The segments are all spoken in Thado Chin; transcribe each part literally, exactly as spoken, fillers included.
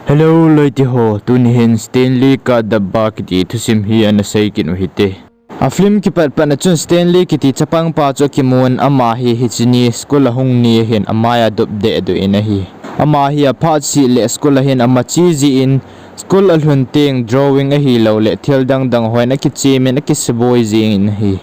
Hello loite ho, tuni hin Stanley Ka Dabba kiti thusim hi ana sei kit u hite. A film kipat pat na chun Stanley kiti chapang pa chu akimun, ama hi hiche ni school ahung ni hin amai a dop deh doh in ahi. Ama hi aphat seh le school a hin ama che jeh in, school alhun teng drawing ahilouleh thil dang dang hon akichem in akisuboi jeng in ahi.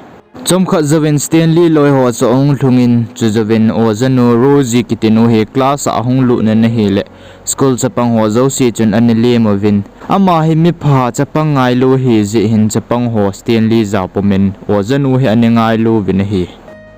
Chomkhat jouvin Stanley loi ho chu ahung lhung in, chujouvin ojanu Rosie kiti nu hi class a ahung lut in ahile, school chapang ho jouse chun ana lem uvin, ama hi mipha chapang ngailu ahi jeh hin chapang ho Stanley jao pum in ojanu hi ana ngailu uvin ahi.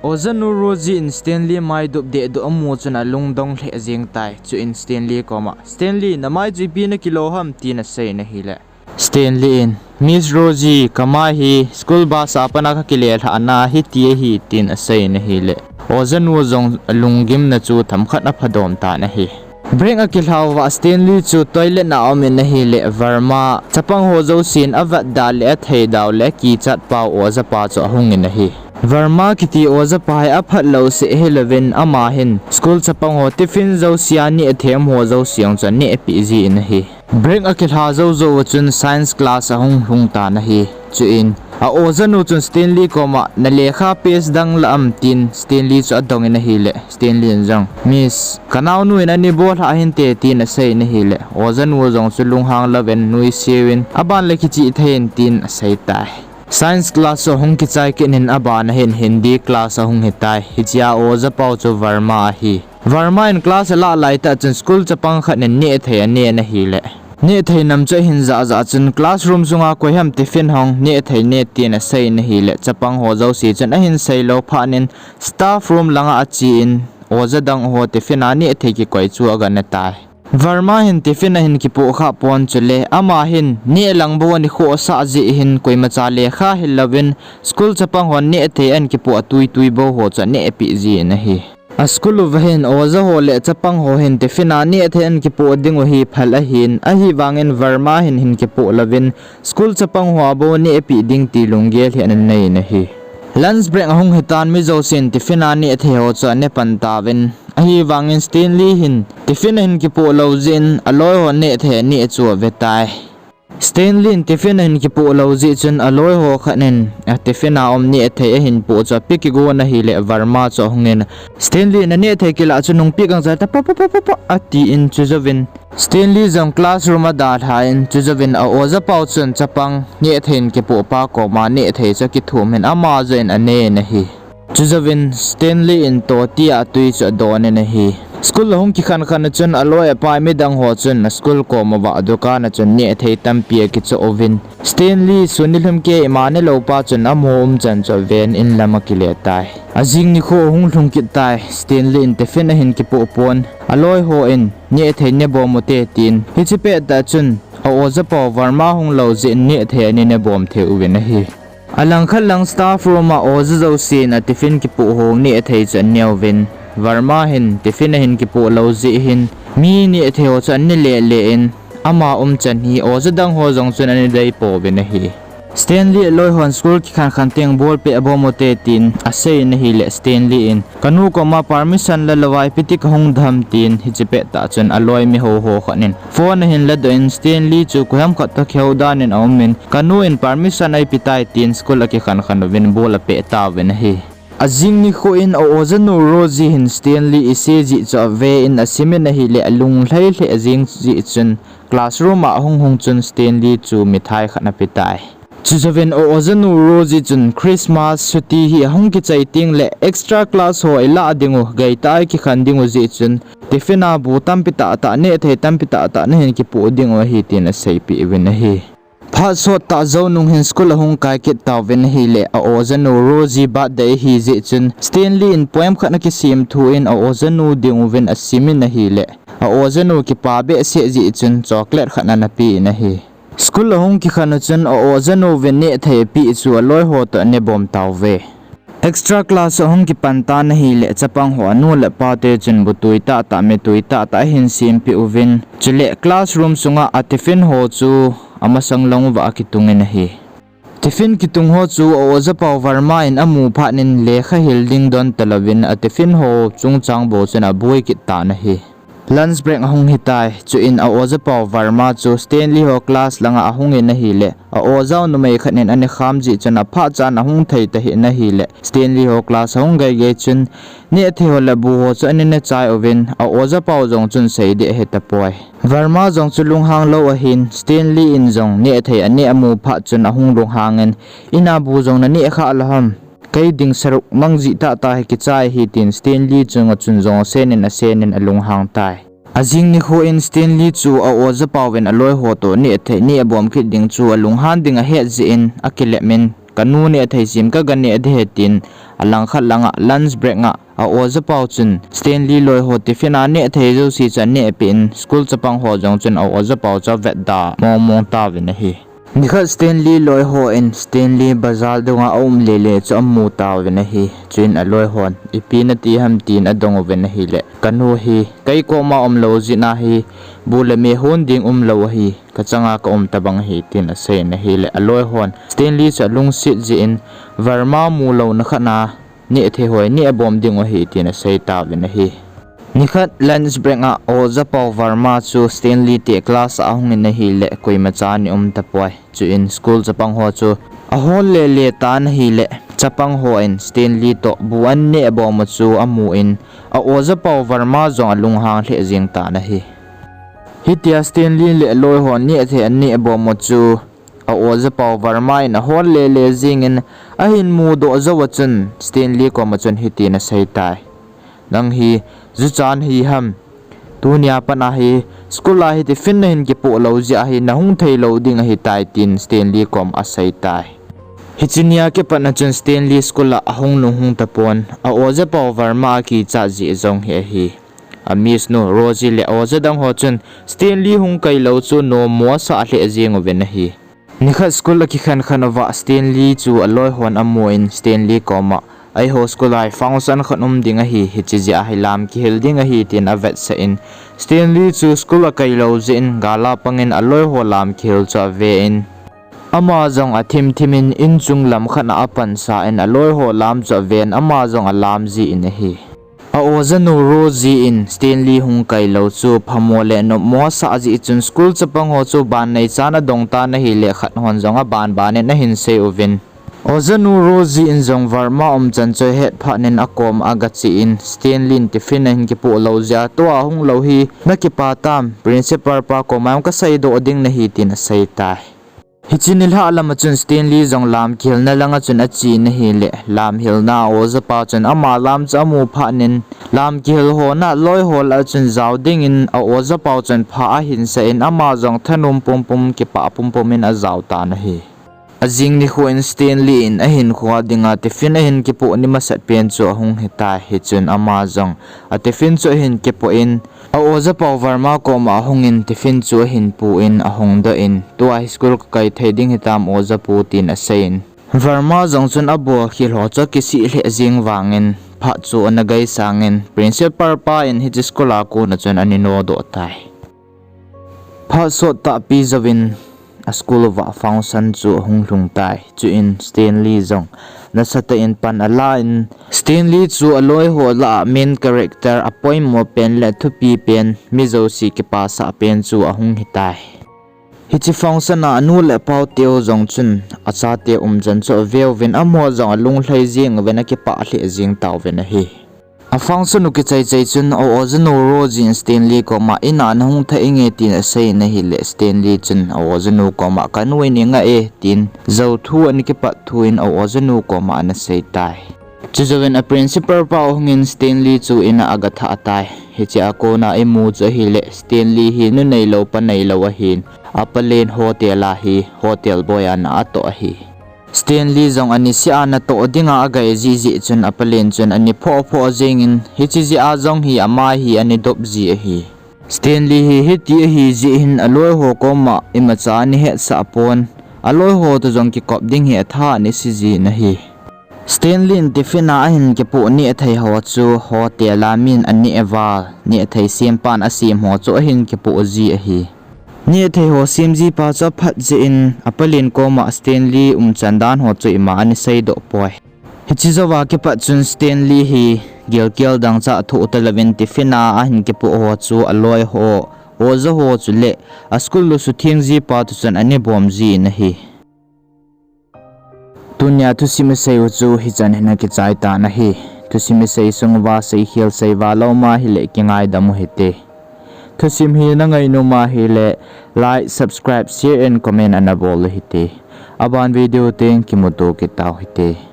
Ojanu Rosie in Stanley mai dop deh doh amu chun alungdong lheh jeng tai. Chuin Stanley koma, Stanley, namai chu ipi nakilo ham, tin asei in ahile, Stanley in, Miss Rosie, kamai hi school bus a pat a kakile lhah na hiti ahi, tin asei in ahile, ojanu jong alunggimna chu themkhat aphadom tan ahi. Break akilha uva Stanley chu toilet a aum in ahile, Verma chapang ho jousen avetda le atheidau le akichat pau oja pa chu ahung in ahi. Verma kiti oja pa hi aphat lou seh hilouvin, ama hin school chapang ho tiffin jouse a neh them ho jouse jong chu anehpeh jin ahi. Break akilha jou jou a chun science class ahung lhung tan ahi. Chuin a ojanu chun Stanley koma, nalekha page dang la am, tin Stanley chu adong in ahile, Stanley in jong, Miss, kanaonu in ana bol lhah hinte, tin asei in ahile, ojanu jong chu lunghang louvin nuisat in, aban le kichih thei in, tin asei tai. Science class chu ahung kichai kit in, abana hin Hindi class ahung hitai. Hichea oja pau chu Verma ahi. Verma in class alah laitah chun school chapang khat in nehthei anen ahile, nehthei nam chu ahin jah jah chun classroom sunga koiham tiffin hong nehthei ne, tin asei in ahile, chapang ho jouse chun ahin seilou phat in staff room langa ache in, oja dang ho tiffin a nehthei kikoi chu aga ne tai. Verma hin tiffin ahin kipoh khah pon, chule ama hin neh lang bou ahin khohsah jeh hin koimacha lekha hil louvin school chapang hon nehthei ahin kipoh a tui tui bou ho chu anehpeh jin ahi. A school uva hin oja ho le chapang ho hin tiffin a nehthei ahin kipoh dingu hi phal ahin, ahivangin Verma hin hin kipoh louvin school chapang ho a bou nehpeh ding ti lunggel hi ana nei in ahi. Lunch break ahung hitan mi jousen tiffin a nehthei ho chu ane pan tauvin, ahivangin Stanley hin tiffin ahin kipoh lou jeh in aloi ho nehthei aneh chu ave tai. Stanley in tiffin ahin kipoh lou jeh chun aloi ho khat in a tiffin a um nehthei ahin poh chu ape kigon ahile, Verma chu ahungin, Stanley, nanehthei kilah chu nungpeh kangchai ta, pa pa pa pa pa, atin, chujouvin Stanley jong classroom adalhan, chujouvin a oja pau chun chapang nehthei ahin kipoh pa koma nehthei chu akithum in ama joh in anen ahi. Chujouvin Stanley in totia tui chu adon in ahi. School ahung kikhen khen a chun aloi apai midang ho chun a school kom uva dukan a chun nehthei tampi akichoh uvin, Stanley, sun nilhum keima nelou pa chun amaho umchan chu aven in lam akile tai. Ajing nikho ahung lhung kit tai. Stanley in tiffin ahin kipoh pon, aloi hon nehthei nebom ute tin, hiche pettah chun a oja pau Verma hung lou jeh in nehthei ana nebom thei uvin ahi. Alangkhat lang staff room a oja jousen a tiffin kipoh ho nehthei chu aneuvin, Verma hin tiffin ahin kipoh lou jeh hin mi nehthei ho chu ane le le in, ama umchan hi oja dang ho jong chun ana deipouvin ahi. Stanley aloi hon school kikhen khen teng bolpeh abom ute tin asei in ahile, Stanley in, kanu koma permission la louva ipi ti kahung dem, tin hiche pettah chun aloi mi houho khat in phone ahin ladoh in, Stanley chu koiham khat toh kihou dan in aumin, kanu in permission eipe tai, tin school akikhen khen uvin bol apeh tauvin ahi. Ajing nikho in a ojanu Rosie hin Stanley ise jeh chu ave in asim in ahile, alunglhai lheh jeng jeh chun classroom a ahung hung chun Stanley chu mithai khat ana pe tai. Chujouvin a ojanu Rosie chun Christmas chutti hi ahung kichai tengle extra class ho ilah dingu, geitah a ikikhen dingu jeh chun tiffin a bu tampi tahtah, nehthei tampi tahtah nahin kipoh dingu ahi, tin aseipeh uvin ahi. Phat sot tah jou nung hin school ahung kai kit tauvin ahile, a ojanu Rosie birthday ahi jeh chun Stanley in poem khat ana kisem thu in a ojanu dinguvin asim in ahile, a ojanu kipa behseh jeh chun chocolate khat ana pe in ahi. School ahung kikhen u chun a ojanu vin nehthei apeh chu aloi ho toh anebom tauve. Extra class ahung kipan tan ahile, chapang ho anu le apa te chun bu tui tahtah, me tui tahtah ahin sempeh uvin, chule classroom sunga a tiffin ho chu amasang lang uva akitungin ahi. Tiffin kitung ho chu a oja pau Verma in amu phat in lekha hil ding don talouvin a tiffin ho chungchang bou chun aboi kit tan ahi. Lunch break ahung hitai, chuin a oja pau Verma chu Stanley ho class langa ahungin ahile, a oja numei khat in ana kham jeh chun aphat chan ahung thei tahih in ahile, Stanley ho class ahung gei gei chun, nehthei ho le bu ho chu ana ne chai uvin, a oja pau jong chun sei ding ahi tapoi. Verma jong chu lunghang lou ahin, Stanley in jong nehthei aneh amu phat chun ahung lunghangin, ina bu jong naneh kha lou ham? Kei ding saruk nang jeh tah tah hi kichai ahi tin Stanley chunga chun jong asenin asenin alunghang tai. Ajing nikho in Stanley chu a oja pau in aloi ho toh nehthei neh abom kit ding chu alunghan ding ahet jeh in akilemin, kanu nehthei sim kaga neh ding ahi tin, alangkhat langa lunch break a a oja pau chun Stanley loi ho tiffin a nehthei jouse chu anehpeh in, school chapang ho jong chun a oja pau chu avetda mong mong tauvin ahi. Nikhat Stanley loi hon Stanley bazar dunga aum lele chu amu tauvin ahi. Chuin aloi hon, ipi nati ham tin adong uvin ahile, kanu hi kei koma umlou jeh in ahi, bu le me hon ding umlou ahi, kachanga kaum tobang ahi tin aseiyin ahile, aloi hon Stanley chu alungset jeh in, Verma mu louna khat a nehthei ho hi neh abom ding ahi tin asei tauvin ahi. Nikhat lunch break a oja pau Verma chu Stanley te class a ahungin ahile, koimacha ana um tapoi. Chuin school chapang ho chu ahol lele tan ahile, chapang hon Stanley toh bu aneh abom u chu amun, a oja pau Verma jong alunghang lheh jeng tan ahi. Hitia Stanley le aloi hon nehthei aneh abom u chu a oja pau Verma in ahol lele jengin, ahin mudoh jouva chun Stanley koma chun hitin asei tai. Nang hi ju chan hi ham? Tunia pat a hi school a hi tiffin nahin kipoh lou jeh a hi nahung thei lou ding ahitai tin Stanley koma asei tai. Hiche nia kipat a chun Stanley school a ahung lunghung tapon, a oja pau Verma akichat jeh jong hi ahi. A miss nu Rosie le oja dang ho chun Stanley hung kai lou chu nommo asah lheh jeng uvin ahi. Nikhat school akikhen khen uva Stanley chu aloi hon amun Stanley koma, eiho school a hi function khat um ding ahi, hiche jeh a hi lam kihil ding ahi tin avetsah in, Stanley chu school akai lou jeh in gal a pangin aloi ho lam kihil chu aven, ama jong athim thim in inchung lam khat a apansan aloi ho lam chu aven ama jong alam jin ahi. A ojanu Rosie in Stanley hung kai lou chu phamo le nopmo asah jeh chun school chapang ho chu ban neichan adong tan ahile khat hon jong aban ban in ahin sei uvin, ojanu Rosie in jong Verma umchan chu ahet phat in akoma agache in, Stanley in tiffin ahin kipoh lou jeh a tua hung lou hi nakipa tam, principal pa koma jong kaseidoh ding nahi tin asei tai. Hiche nilhah lama chun Stanley jong lam kihilna langa chun ache in ahile, lam hilna a oja pa chun ama lam chu amu phat in, lam kihil hon aloi ho lah a chun jao dingin a oja pau chun pha ahin sah in ama jong thanom pumpum kipah pumpum in ajao tan ahi. Ajing nikho in Stanley in ahinkho dinga tiffin ahin kipoh ni masat pen chu ahung hitai, hichun ama jong a tiffin chu ahin kipoh in, a oja pau Verma koma ahungin tiffin chu ahin pu in ahung doh in, tua hi school kakai thei ding hitam oja pu tin asei in, Verma jong chun abolkhel ho chu akisih lheh jeng vangin phat chu ana gaisang in, principal pa in hiche school a kona chun ana nodoh tai. Phat sot tahpi jouvin a school uva function chu ahung lhung tai. Chuin Stanley jong nasatah in pan ala in, Stanley chu aloi ho lah a main character, apoimo pen le athupi pen, mi jouse kipasah pen chu ahung hitai. Hiche function a anu le apau teu jong chun achate umchan chu aveuvin amaho jong alunglhai jeng uvin akipah lheh jeng tauvin ahi. A function u kichai chai chun a ojanu Rosie in Stanley koma, in a nahung thah inge tin asei in ahile, Stanley chun a ojanu koma, kanu in ingah e tin, jou thu ana kipat thu in a ojanu koma ana sei tai. Chujouvin a principal pa ahungin Stanley chu in a agathah tai. Hichea kona imu chu ahile, Stanley hi nu neilou pa neilou ahin, apalen hotel a hi hotel boy a na atoh ahi. Stanley jong aniseh a natoh dinga agai jeh jeh chun apalen chun ani phoh phoh jengin, hiche jeh a jong hi ama hi ani dop ji ahi. Stanley hi hiti ahi jeh hin aloiho koma imacha ani hetsah pon, aloiho toh jong kikop ding hi atha ani se jin ahi. Stanley in tiffin a ahin kipoh nehthei ho chu hotel a min aneh val, nehthei sempan asem ho chu ahin kipoh ji ahi. Nehthei ho sem jipa chu aphat jeh in apalen koma Stanley umchan dan ho chu ima ani seidoh poi. Hiche jouva kipat chun Stanley hi Gelkel dangchah thoh talouvin tiffin a ahin kipoh ho chu aloi ho, oja ho chule aschool lusutheng jipa thuchon anei bom jin ahi. Tunia thusim isei u chu hichan hin akichai tan ahi. Thusim isei sung uva seikhel seival aum ahile kingaidam u hite. Thusim hi nangainom ahile like, subscribe, share and comment ana bol u hite. Aban video teng kimuto kit tau hite.